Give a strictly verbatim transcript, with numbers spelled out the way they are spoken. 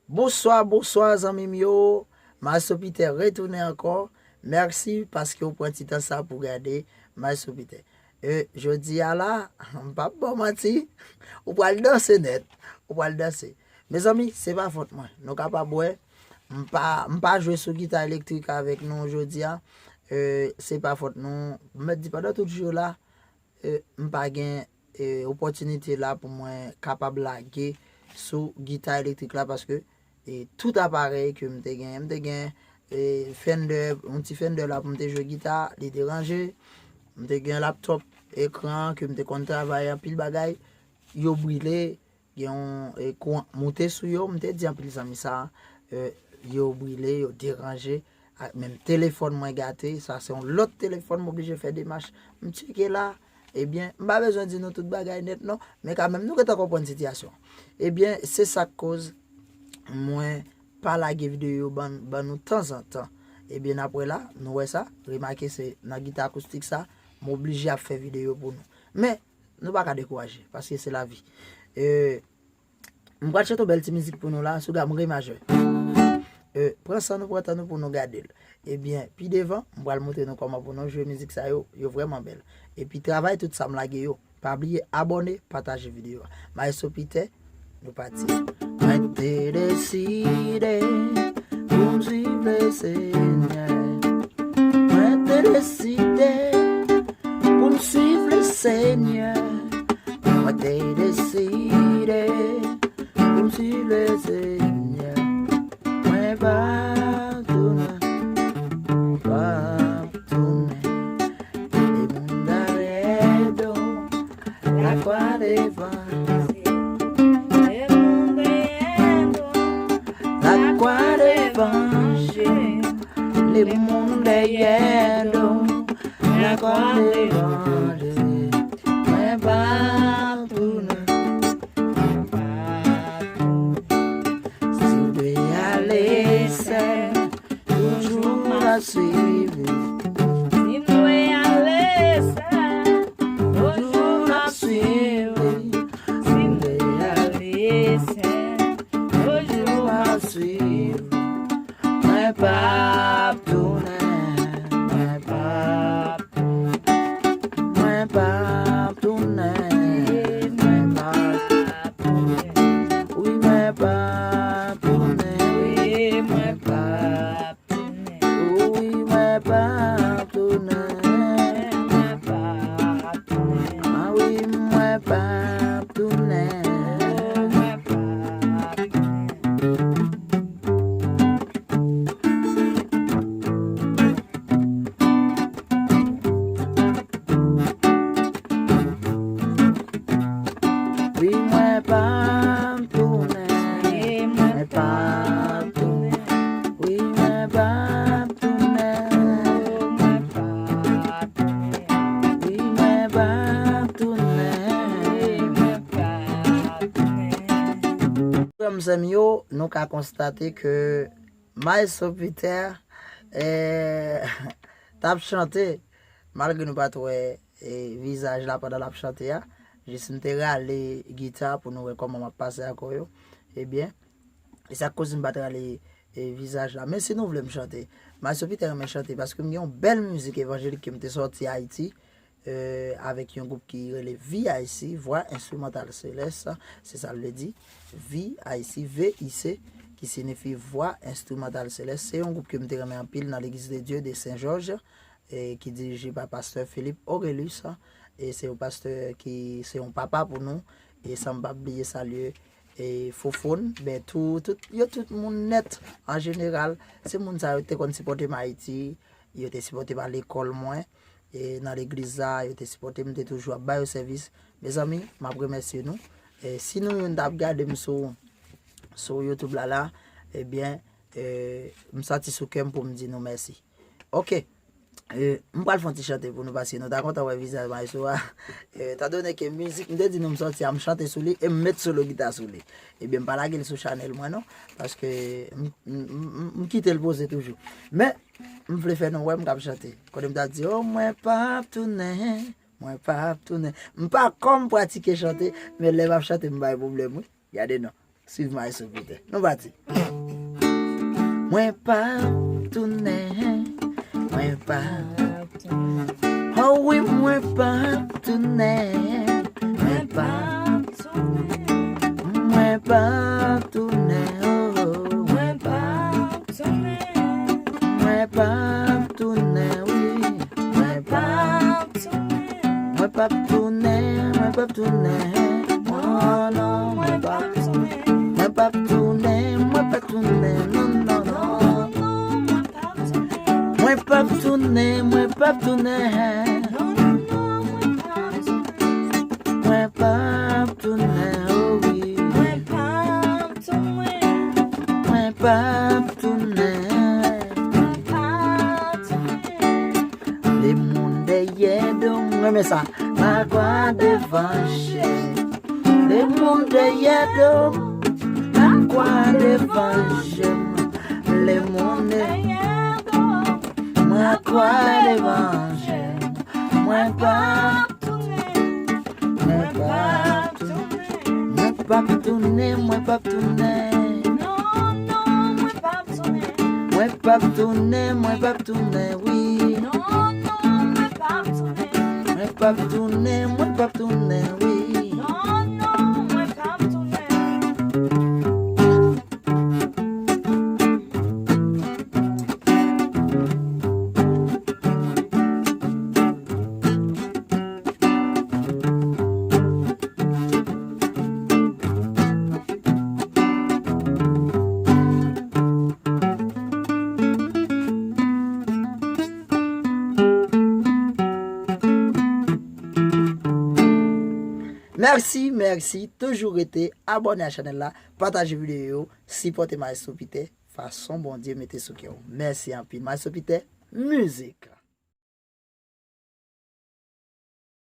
Bonswa, bonswa zanmi m yo. Maestro Peter retounen ankò. Mèsi paske w pran ti tan sa pou gade Maestro Peter. E, jodi a la, m p ap ba w manti, ou pral danse nèt. Ou pral danse. Mezanmi, se pa fòt mwen. Nou kapab wè, m pa, m pa jwe sou gita elektrik avèk nou jodi a. E, se pa fòt nou. M mèt di pandan tout jou la, e, m pa gen, e, opòtinite la pou mwen kapab lage sou gita elektrik la paske, e, tout aparèy ke m te gen, m te gen, e, Fender, yon ti Fender la pou m te jwe gita, li te ranje. M te gen laptop, ekran ke m te konn travay anpil bagay, yo brile, gen yon, e, kouran moute sou yo, m te di anpil zanmi sa, e, yo brile, yo deranje, ak menm telefòn mwen gate, sa se yon lòt telefòn, m oblije fè demach, m tcheke la, ebyen, m pa bezwen di nou tout bagay nèt non, men kanmenm nou gentan konprann sitiyasyon. Ebyen, se sa k koz mwen pa lage videyo ban, ban nou tanzantan. Ebyen, apre la, nou wè sa, remake se nan gita akoustik sa, m oblije ap fè videyo pou nou. Men, nou pa ka dekouraje, paske se lavi. E, m pral chante yon bèl ti mizik pou nou la, sou gam re majè. E, pran san nou, pran tan nou pou nou gade l. Ebyen, pi devan, m pral montre nou kòman pou nou jwe mizik sa yo, yo vrèman bèl. Epi travay tout sa m lage yo. Pa bliye abòne, pataje videyo a. Maestro Peter, nou pati. Mwen te deside pou m swiv Lesenyè. Mwen te deside pou m swiv Lesenyè. Mwen te deside pou m swiv Lesenyè. Mwen p ap tounen, p ap tounen. Lemonn dèyè do, lakwa devan. Lemonn dèyè do, lakwa devan. Lemonn dèyè do, lakwa devan. Mwen p ap tounen. Si w dwe ale, sè, toujou m ap swiv. Si m dwe ale, sè, toujou m ap swiv. Si m dwe ale, sè, toujou m ap swiv. Mwen p ap tounen, mwen p ap Mwen p ap tounen. Mwen p ap tounen. Wi, mwen p ap tounen. Wi, mwen p ap tounen. Wi, mwen p ap tounen. Mwen p ap tounen. Ah wi, mwen p ap tounen. Mwen p ap tounen. Wi, mwen p ap tounen. Mwen p ap tounen. Wi, mwen p ap tounen. Mwen p ap tounen. Wi, mwen p ap tounen. Mwen p ap tounen. Frè m, sè m yo, nou ka konstate ke Maestro Peter, eh, t ap chante, malgre nou pa t wè, eh, vizaj la pandan l ap chante a. Jis m te rale gita pou nou wè kòman m ap pase akò yo. Ebyen, e sa k koz m pa t rale, eh, vizaj la. Men si nou vle m chante, Maestro Peter renmen chante, paske m gen yon bèl mizik evanjelik ke m te sòti Ayiti, eh, avèk yon gwoup ki rele V I C, Voix Instrumentale Céleste, se sa l vle di, V I C, V I C, ki siyifi Voix Instrumentale Céleste. Se yon gwoup ke m te renmen anpil nan Legliz de Dye de Sen Jòj, eh, ki dirije pa pastè Philippe Aurelus, e se yon pastè ki se yon papa pou nou, e san m pa bliye salye, e Fofone, Bètou, tout, yo tout moun nèt, an jeneral, se moun sa yo te konn sipòte m Ayiti, yo te sipòte m alekòl mwen, e nan legliz la, yo te sipòte m, m te toujou ap ba yo sèvis. Mezanmi, m ap remèsye nou. E si nou youn t ap gade m sou, sou YouTube la, la, ebyen, e, m santi sou kè m pou m di nou mèsi. Oke. E, m pral fè yon ti chante pou nou, paske nou ta kontan wè vizaj maestro a. E, etandone ke mizik, m te di nou m sòti a, m chante sou li, e m met solo gita sou li. Ebyen, m pa lage l sou chanèl mwen non, paske m, m, m, m, m kite l poze toujou. Men, m vle fè nou wè m k ap chante. Kote m t ap di, o, mwen p ap tounen, mwen p ap tounen. M pa kòm pratike chante, men lè m ap chante, m bay pwoblèm, wi. Gade non. Swiv Maestro Peter. Nou pati. Mwen p ap tounen, mwen p ap tounen. Oh wi, mwen p ap tounen, mwen p ap tounen. Mwen p ap tounen, oh. Mwen p ap tounen. Mwen p ap tounen, wi. Mwen p ap tounen. Mwen p ap tounen, mwen p ap tounen. Non, non, mwen p ap tounen. Mwen p ap tounen, mwen p ap tounen. Non, non, non. Mwen p ap tounen, mwen p ap tounen. Mwen p ap tounen, oh wi. Mwen p ap tounen. Mwen p ap tounen. Mwen p ap tounen. Lemonn dèyè do m, mwen renmen sa. Mwen pa kwè devan je m. Lemonn dèyè do m, pa kwè devan je m. Lemonn dèyè do m, pa kwè devan je m. Mwen p ap tounen. Mwen p ap tounen. Mwen p ap tounen, mwen p ap tounen. Non, non, mwen p ap tounen. Mwen p ap tounen, mwen p ap tounen, wi. Non, non, mwen p ap tounen. Mwen p ap tounen, mwen p ap tounen, wi. Non, non, mwen p ap tounen. Mèsi, mèsi. Toujou rete abòne a chanèl la, pataje videyo yo, sipòte Maestro Peter fason Bondye mete sou kè w. Mèsi anpil. Maestro Peter, mizik.